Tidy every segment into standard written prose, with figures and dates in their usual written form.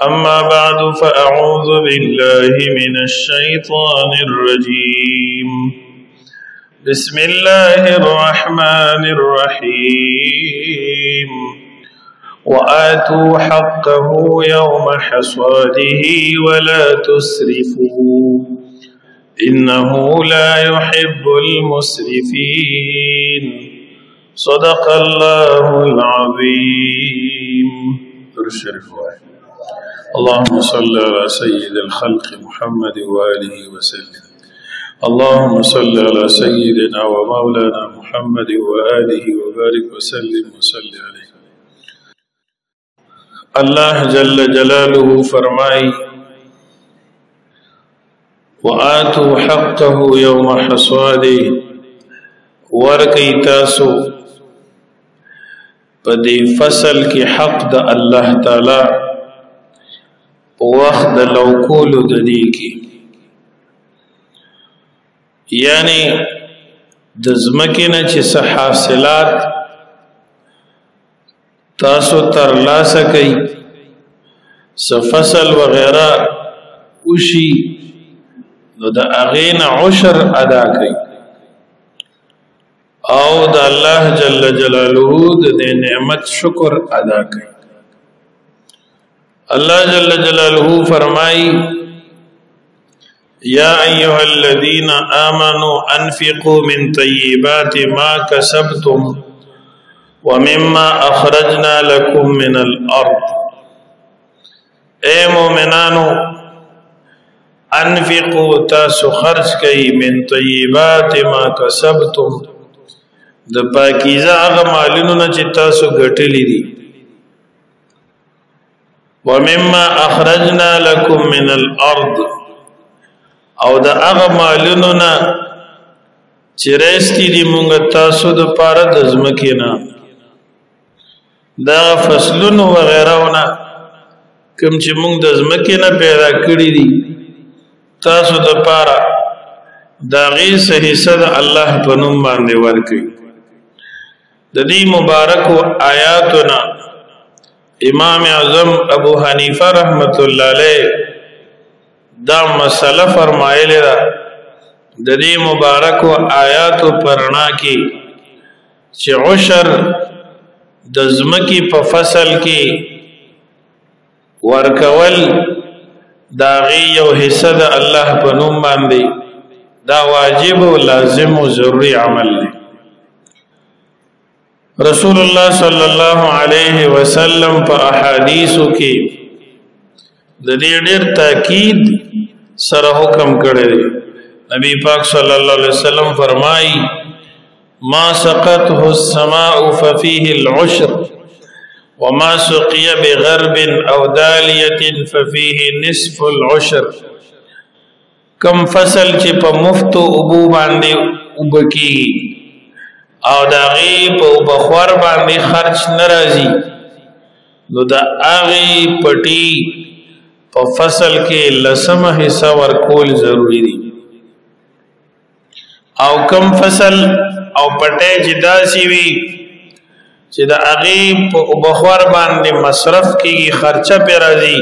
أما بعد فأعوذ بالله من الشيطان الرجيم. بسم الله الرحمن الرحيم. وآتوا حقه يوم حصاده ولا تسرفوا إنه لا يحب المسرفين. صدق الله العظيم. اللهم صل على سيد الخلق محمد وآله وسلم. اللهم صل على سيدنا ومولانا محمد وآله وبارك وسلم وصل عليه. الله جل جلاله فرمائی وآتوا حقه يوم حصاده، ورکی تاسو په دې فصل کې حق د الله تعالی په وخت د لوکولو د دې کې، یعنی د ځمکې نه چې څه حاصلات تاسو تر لاسه کوي، څه فصل وغیره وشي، نو د هغې نه عشر ادا کوي او د الله جل جلاله د دې نعمت شکر ادا کوي. الله جل جلاله فرمایي یا ایها الذین آمنوا انفقوا من طیبات ما کسبتم ومما اخرجنا لكم من الارض. اے مومنانو، انفقوا، تاسو خرج کئ، من طیبات ما کسبتم، د پاکیزه هغه مالونو نه چې تاسو ګټلي دي، ومما اخرجنا لكم من الارض، او د هغه مالونو نه چې راستي دي مونږ تاسو د پاره د ځمکې نه، دا فصلونو وغیرهونه کوم چې مونږ د ځمکې نه پیدا کړي دي تاسو د پاره، د هغې څه حصه د الله په نوم باندې ورکوي. د دې مبارکو آیاتو نه امام اعظم ابو حنیفه رحمت الله علیه دا مسله فرمایلې ده. د دې مبارکو آیاتو په رڼا کې چې عشر د ځمکې په فصل کې ورکول، د هغې یو حصه د الله په نوم باندې، دا واجب او لازم او ضروري عمل دی. رسول الله صلی الله علیه وسلم په احادیثو کې د دې ډېر تاکید سره حکم کړی دی. نبی پاک صلی الله علیه وسلم فرمایي ما سقته السماء ففيه العشر وما سقي بغرب او دالية ففيه نصف العشر. کم فصل چې په مفتو اوبو باندې اوبه کېږي او د هغې په اوبخور باندې خرچ نه راځي، نو د هغې پټي په فصل کې لسمه حصه ورکول ضروري دي. او کم فصل او پټی چې داسې وي چې د هغې په اوبخور باندې مصرف کېږي، خرچه پرې راځي،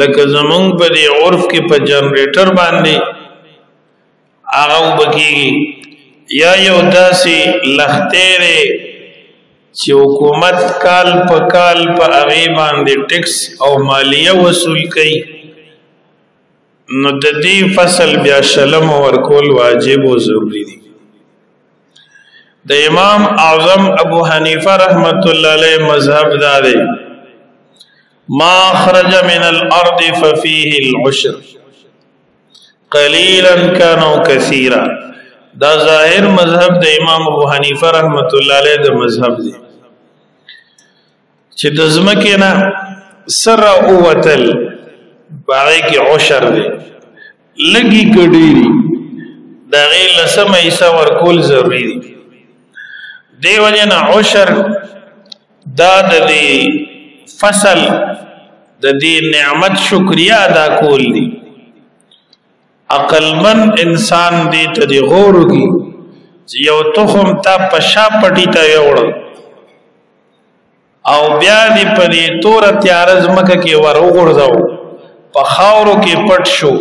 لکه زمونږ په دې عرف کې په جنریټر باندې هغه اوبه کېږي، یا یو داسې لښتی دی چې حکومت کال په کال په هغې باندې ټیکس او مالیه وصول کوي، نو د دې فصل بیا شلم ورکول واجب او ضروري دي. د امام اعظم ابو حنیفه رحمت الله علیه مذهب دا دی ما خرج من الارض ففيه العشر قليلا كان او كثيرا. دا ظاهر مذهب د امام ابو حنیفه رحمت الله علیه د مذهب دی چې د ځمکې نه سره اوتل باغې کې عشر دی، لګي کډيري د هغې لسمه حصه ورکول ضروري دي. دې وجې نه عشر دا د دې فصل د دې نعمت شکریه ادا کول دي. عقلمن انسان دې ته دې غور وکړي چې یو تخم تا په شا پټي ته یوړ او بیا دې په دې توره تیاره ځمکه کې ور وغورځاو، په خاورو کې پټ شو،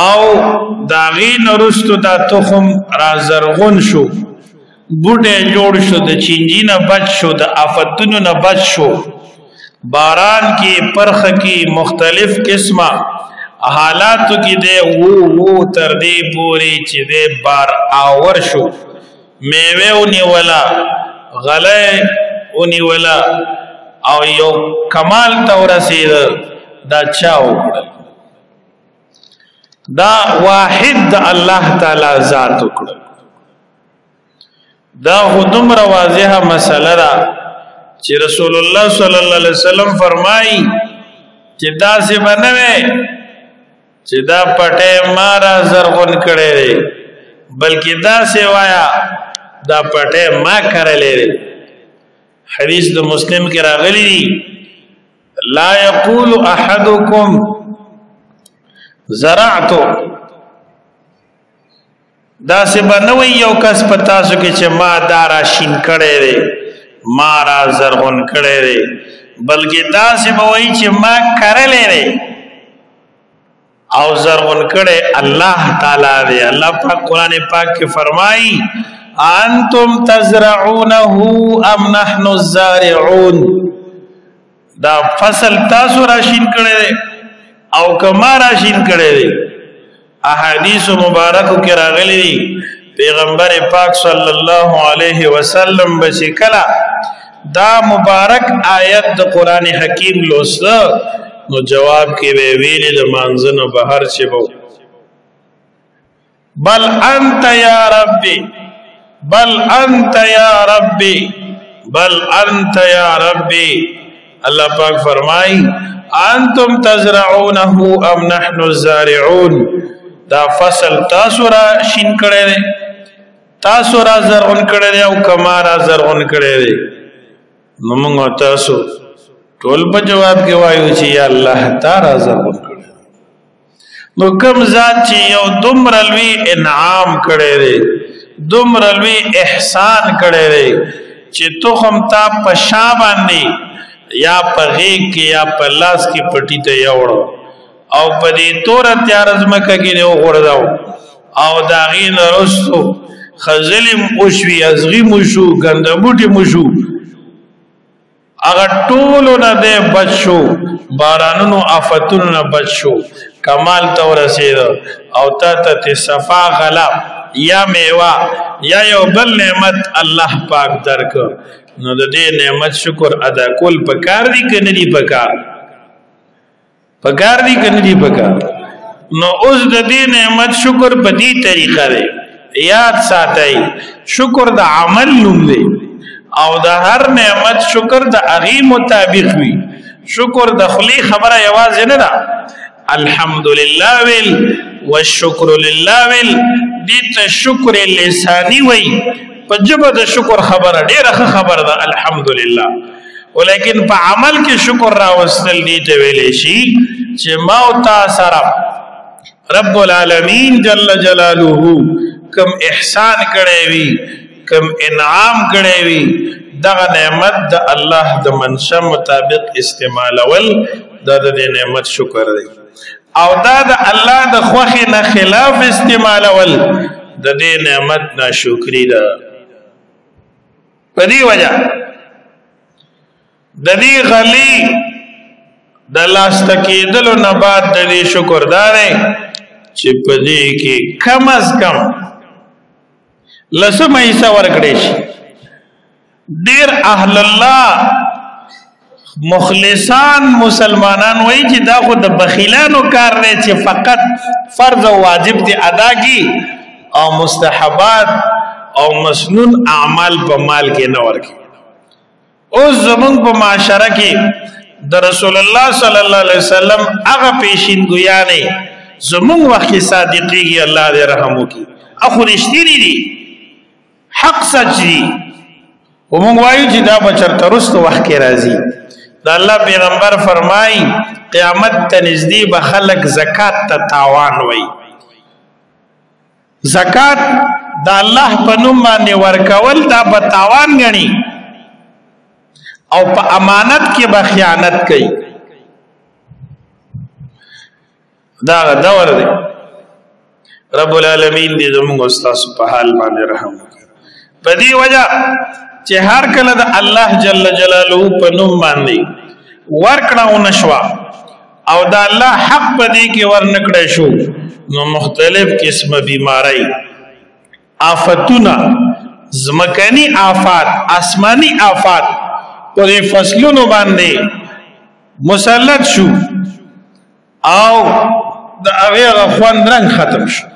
او د هغې نه وروستو دا تخم را زرغون شو، بوټی جوړ شو، د چینجي نه بچ شو، د آفتونو نه بچ شو، باران کې، پرخه کې، مختلف قسمه حالاتو کې دی وو وو تر دې پورې چې دی بار آور شو، میوه ونیوله، غله ونیوله او یو کمال ته ورسېده. دا چا وکړل؟ دا واحد د الله تعالی ذات وکړل. دا خو دومره واضحه مسله ده چې رسول الله صلی الله علیه وسلم فرمایي چې داسې به نه وي چې دا پټی ما را زرغون کړی دی، بلکې داسې وایا دا پټی ما کرلی دی. حدیث د مسلم کې راغلی دی، لا یقول احدکم زرعت، داسې به نه وي یو کس په تاسو کې چې ما دا را شین کړی دی، ما را زرغون کړی دی، بلکې داسې به وایي چې ما کرلی دی او زرغون کړی الله تعالی دی. الله پاک قرآن پاک کې فرمایي انتم تزرعونه ام نحن الزارعون. دا فصل تاسو را شین کړی دی او کما را شین کړی دی. احادیث مبارکو کې راغلي دي پیغمبر پاک صلی الله علیه وسلم بشکلا دا مبارک آیت د قرآن حکیم لوست، نو جواب کې به ویلې د مانځنو بهر چې بو بل انت یا ربي، بل انت یا ربي، بل انت یا ربي. الله پاک فرمای انتم تزرعونه ام نحن الزارعون. دا فصل تاسو را شین کړی دی، تاسو را زرغون کړی دی او کما را زرغون کړی دی. نو موږ تاسو ټول په جواب کې وایو چې یا الله تا را زرغون کړی. نو کوم ذات چې یو دومره لوی انعام کړی دی، دومره لوی احسان کړی دی چې تخم تا په شا باندې یا په غیږ کې یا په لاس کې پټي ته یوړو او په دې توره تیاره ځمکه کې دې وغورځاو او د هغې نه وروستو خزلې م وشوي، ازغي مو شو، ګندموټي مو شو، هغه ټولو نه دی بچ شو، بارانونو آفتونو نه بچ شو، کمال ته ورسېده او تا ته تې صفا غله یا میوه یا یو بل نعمت الله پاک درکړ. نو د دې نعمت شکر ادا کول پکار دي که نه دي پکار؟ پکار دي که نه دي پکار؟ نو اوس د دې نعمت شکر په دې طریقه دی، یاد ساتئ شکر د عمل نوم دی او د هر نعمت شکر د هغې مطابق وي. شکر د خولې خبره یوازې نه ده، الحمدلله ویل والشکر لله ویل، دې ته شکر لسانی وایي. په ژبه د شکر خبره ډېره ښه خبره ده الحمدلله، ولیکن په عمل کې شکر راوستل دې ته ویلی شي چې ما او تا سره رب العالمین جل جلاله کم احسان کړی وي، کم انعام کړی وي، دغه نعمت د الله د منشأ مطابق استعمالول دا د دې نعمت شکر دی، او دا د الله د خوښې نه خلاف استعمالول د دې نعمت ناشکری ده. په دې وجه د دې غلي د لاسته کېدلو نه بعد د دې شکر دا دی چې په دې کې کم از کم لسمه حصه ورکړی شي. ډېر اهل الله مخلصان مسلمانان وایي چې دا خو د بخیلانو کار دی چې فقط فرض او واجب دی ادا کی او مستحبات او مسنون اعمال په مال کې نه ورکي. اوس زمونږ په معاشره کې د رسول الله صلی الله علیه وسلم هغه پیشینګویانې زمونږ وخت کې صادقېږي، الله دې رحم وکړي، اخو رښتیني دي، حق سچ دي. ومونږ وایو چې دا به چرته وروسته وخت کې راځي. د الله پیغمبر فرمایي قیامت ته نږدې به خلک زکات ته تاوان وایي. زکات د الله په نوم باندې ورکول دا به تاوان ګڼي او په امانت کې به خیانت کوي. دا دور دی. رب العالمین دې زموږ استاد په حال باندې رحم وکړي. په دې وجہ چې هر کله د الله جل جلاله په نوم باندې ورکړه ونشوا او د الله حق په دې کې ورنکړې شو، نو مختلف قسم بیماری، آفتونه، زمکنی آفات، آسمانی آفات په فصلونو باندې مسلط شو او د هغه خوند رنگ ختم شو.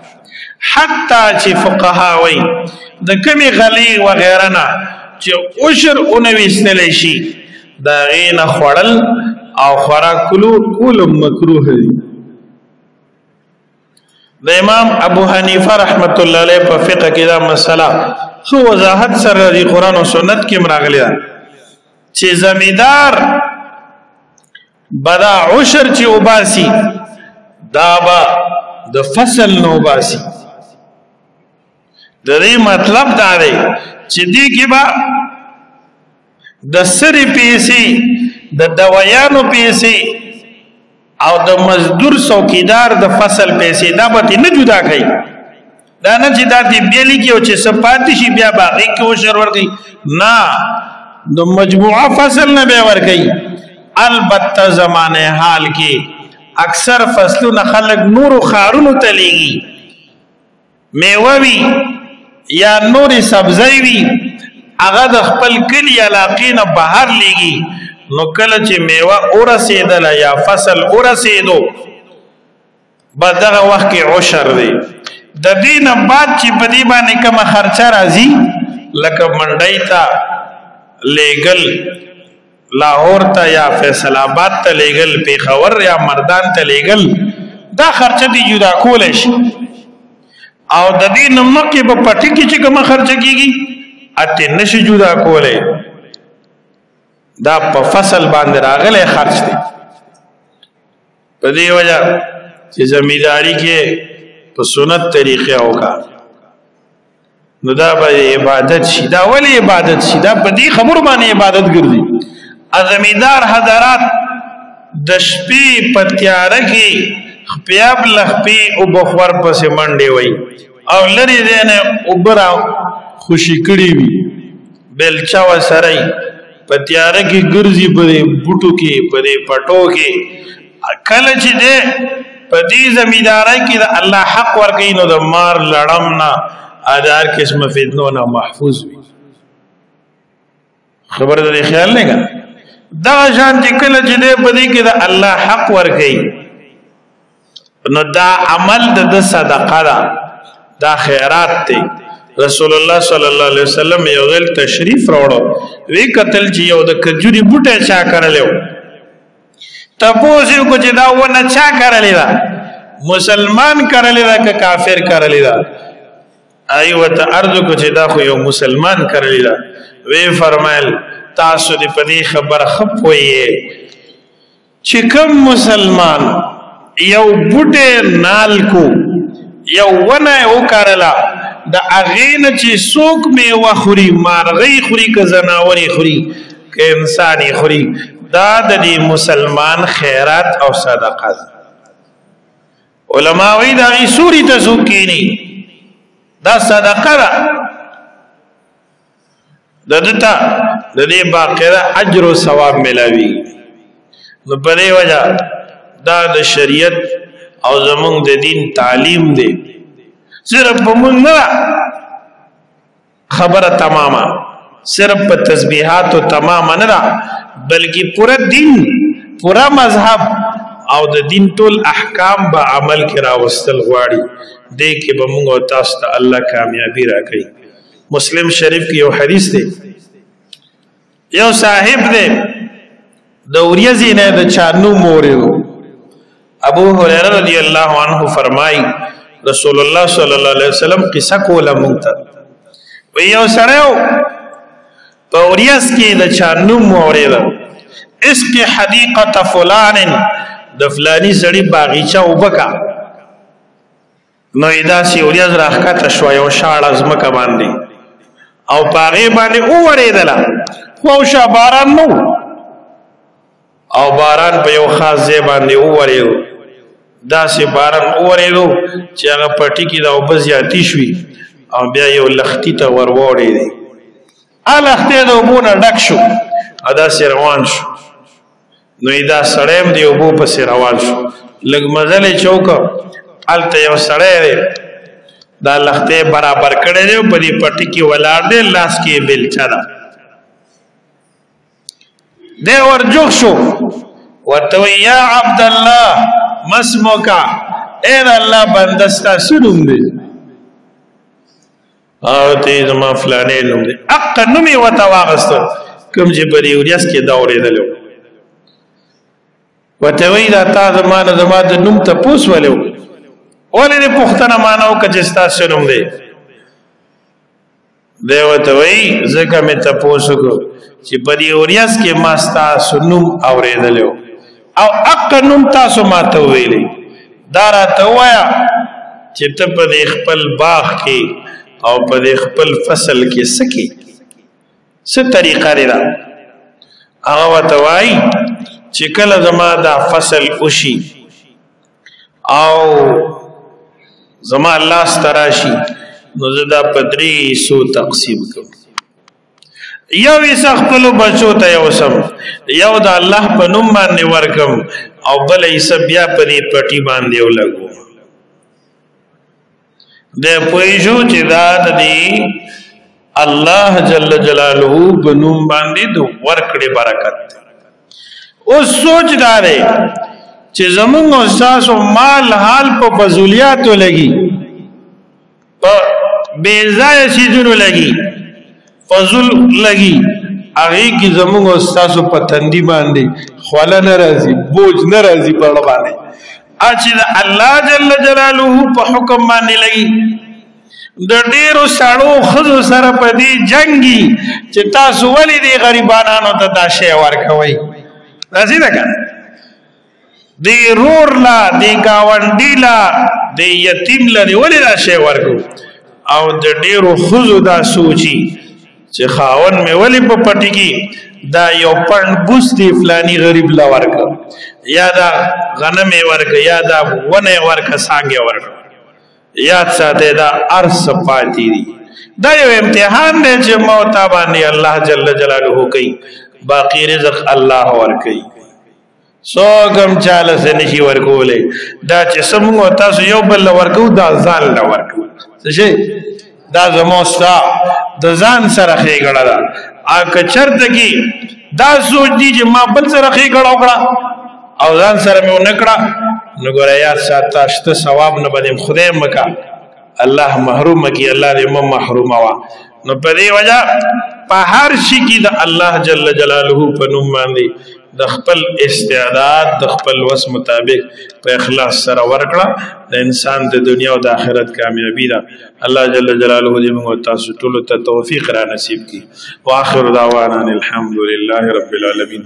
حتی چې فقها وایي د کمی غلی وغیره نه چې عشر اونويستل شي، دا غینه خوړل او خوراک کولو کول مکروه دي. د امام ابو حنیفه رحمت الله علیه په فقہ کې دا مسله خو وضاحت سره د قرآن او سنت کې مراغلی ده چې زمیدار بدا عشر چې وباسي، دا به د فصل نو وباسي. د دې مطلب دا دی چې دې کې به د سری پیسې، د دویانو پیسې او د مزدور څوکیدار د فصل پیسې دا به نه جدا کوي. دا نه چې دا دې بیلی کې او چې سپاتې شي بیا باغې کې وشر ورکړي، نه، د مجموعه فصل نه به ورکړي. البته زمانه حال کې اکثر فصلونه خلک نورو خارونو ته لیږي، میوه وي یا نورې سبزی وي، هغه د خپل کلی علاقې نه بهر لیږي. نو کله چې میوه ورسېدله یا فصل ورسېدو، به دغه وخت کې عشر دی. د دې نه بعد چې په دې باندې کومه خرچه راځي، لکه منډۍ ته لیږل، لاهور ته یا فیصل آباد ته لیږل، پېښور یا مردان ته لیږل، دا خرچه دی جدا کولی شي. او د دې نه مخکې په پټي کې چې کومه خرچه کېږي، اته نشي جدا کولی. دا په فصل باندې راغلی خرچ دی. په دې وجه چې زمینداری کې په سنت طریقې وکا، نو دا به عبادت شي. دا ولی عبادت شي؟ دا په دې خبرو باندې عبادت ګرځي. زمیندار حضرات د شپې په تیاره کې خپیاب لخپې او بخور پسې منډې وي او لرې ځای نه اوبه را خوشي کړي وي، بېلچه ورسره په تیاره کې ګرځي، په دې بوټو کې، په دې پټو کې. کله چې دی په دې زمیندارۍ کې د الله حق ورکوي، نو د مار لړم نه، د هر قسمه فتنو نه محفوظ وي. خبره د خیال نه کنه؟ دا شان چې کله چې دی په دې کې د الله حق ورکوي، نو دا عمل د صدقه ده، دا خیرات دی. رسول الله صلی الله علیه وسلم یو ځل تشریف راوړو، وی قتل چې یو د کجوري بوټی چا کرلو. تپوس یې کو چې دا ونه چا کرلې ده، مسلمان کرلې ده که کافر کرلې ده؟ ای وته عرض کو چې دا خو یو مسلمان کرلې ده. وی فرمایل، تاسو دې په دې خبره خپوي چې کوم مسلمان یو بوټی نال کو، یو ونه وکرله، د هغې نه چې څوک میوه خوري، مارغۍ خوري که ځناورې خوري که انسان یې خوري، دا د دې مسلمان خیرات او صدقه ده. علما وایي د هغې سوري ته څوک کښېني، دا صدقه ده، د ده ته د دې باقاعده اجر او ثواب ملاوي. نو په دې وجه دا د شریعت او زمونږ د دین تعلیم دی. صرف په مونږ نه خبره تمامه، صرف په تسبیحات او تمامه نه ده، بلکې پورا دین، پورا مذهب او د دین ټول احکام به عمل کې راوستل غواړي. دې کې به مونږ او تاسو ته الله کامیابی راکړي. مسلم شریف کې یو حدیث دی، یو صاحب دی د وریځې نه د چا نوم اورېدو. ابو هريره رضی الله عنه فرمای، رسول الله صلی الله علیه وسلم قصه کوله مونږ ته، وی یو سړی په وریځ کې د چا نوم اورېده، اسق حدیقه فلان، د فلانی سړي باغیچه وبکا. نو داسې وریځ راښکته شوه یو شاړه ځمکه باندې او په هغې باندې وورېدله، خو شا باران نو، او باران په یو خاص ځای باندې وورېدو، داسې باران وورېدو چې هغه پټي کې دا اوبه زیاتې شوې او بیا یو لښتي ته ور واوړېدې. هغه لښتی د اوبو نه ډک شو او داسې روان شو. نو دا سړی هم د اوبو پسې روان شو، لږ مزل یې چې وکړ، هلته یو سړی دی، دا لښتی برابر کړی دی، په دې پټي کې ولاړ دی، لاس کې یې بیلچه ده. دی ورجوخ شو، ورته وایي یا عبدالله ما اسمک، ای د الله بنده ستا څه نوم دی؟ او ته زما فلانې نوم دی. حق نوم یې ورته واخیسته کوم چې په دې ورځ کې دا اورېدلی و. ورته وایي دا تا زما نه زما د نوم تپوس ولې وکړ؟ ولې دې پوښتنه ما نه وکړه چې ستا څه نوم دی؟ دی ورته وایي ځکه مې تپوس وکړو چې په دې ورځ کې ما ستاسو نوم اورېدلی و او حق نوم تاسو ما ته ویلی. دا راته ووایه چې ته په دې خپل باغ کې او په دې خپل فصل کې څه کې، څه طریقه دی دا؟ هغه ورته وایي چې کله زما دا فصل وشي او زما لاس ته راشي نو زه دا په درې حصو تقسیم کوم. یو حصه خپلو بچو ته یوسم، یو د الله په نوم باندې ورکم، او بله حصه بیا په دې پټي باندې ولګوم. دی پوه شو چې دا د دې الله جل جلاله په نوم باندې د ورکړې برکت دی. اوس سوچ دا دی چې زمونږ او ستاسو مال حال په فضولیاتو لګي، په بې ځایه څیزونو لګي، فضل لګي، هغې کې زمونږ او ستاسو په تندي باندې خوله نه راځي، بوج نه راځي په اړه باندې. چې د الله جل جلاله په حکم باندې لګي، د ډیرو سړو ښځو سره په دې جنګي چې تاسو ولې دې غریبانانو ته دا شی ورکوئ؟ راځي ده که نه؟ دې رور لا، دې ګاونډي لا، دې یتیم له دې ولې دا شی ورکو؟ او د ډیرو ښځو دا سوچي چې خاوند مې ولې په پټي کې دا یو پنډ بوس دی فلانی غریب لا ورکړ، یا دا غنم یې ورکړ، یا دا ونه یې ورکړه، څانګې یې ورکړه. یاد ساته دا ارس پاتې دي. دا یو امتحان دی چې موت باندې الله جل جلاله کوي، باقی رزق الله ورکوي، څوک هم چاله څه نشي ورکولی. دا چې څه موږ تاسو یو بل له ورکوو، دا ځان له ورکوو. څه شی؟ دا زموږ ستا د ځان سره ښېګڼه ده. او که چېرته کې دا سوچ دي چې ما بل سره ښېګڼه وکړه او ځان سره مې ونه کړه، نو ګوره یاد ساته شته ثواب نه به دې خدای مه که الله محروم کړي، الله دې مه محروموه. نو په دې وجه په هر شي کې د الله جل جلاله په نوم باندې د خپل استعداد د خپل وس مطابق په اخلاص سره ورکړه، د انسان د دنیا او د آخرت کامیابی ده. الله جل جلاله دې موږ تاسو ټولو ته توفیق را نصیب کړي. واخر دعوانا الحمد لله رب العالمین.